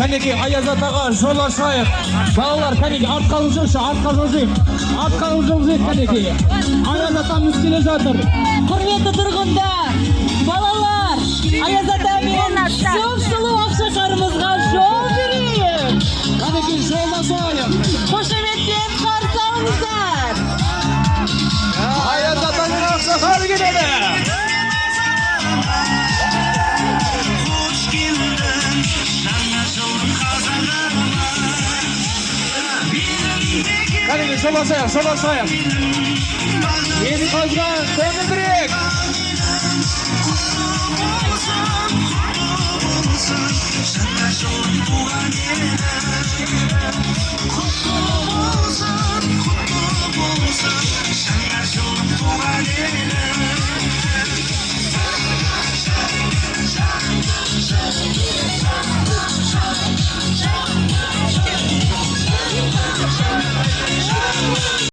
Кәнекей, Аяз атаға жол ашайық. Балалар, кәнекей, артқа жылжышы, артқа жылжиық. Артқа жылжиық, кәнекей. Аяз атамыз келе жатыр. Құрметті тұрғындар, балалар, Аяз ата мен сұп сұлу Ақшақарымызға жол берейік. Кәнекей, жол ашайық. Қошеметпен қарсы алыңыздар. Аяз ата мен Ақшақар келеді. Қош келдің жаңа жылдың қазағына. Кәнекей, жол ашайық, жол ашайық. Есік қазған көңілдірек. Болсын, құтты болсын жаңа жылдың туған елі.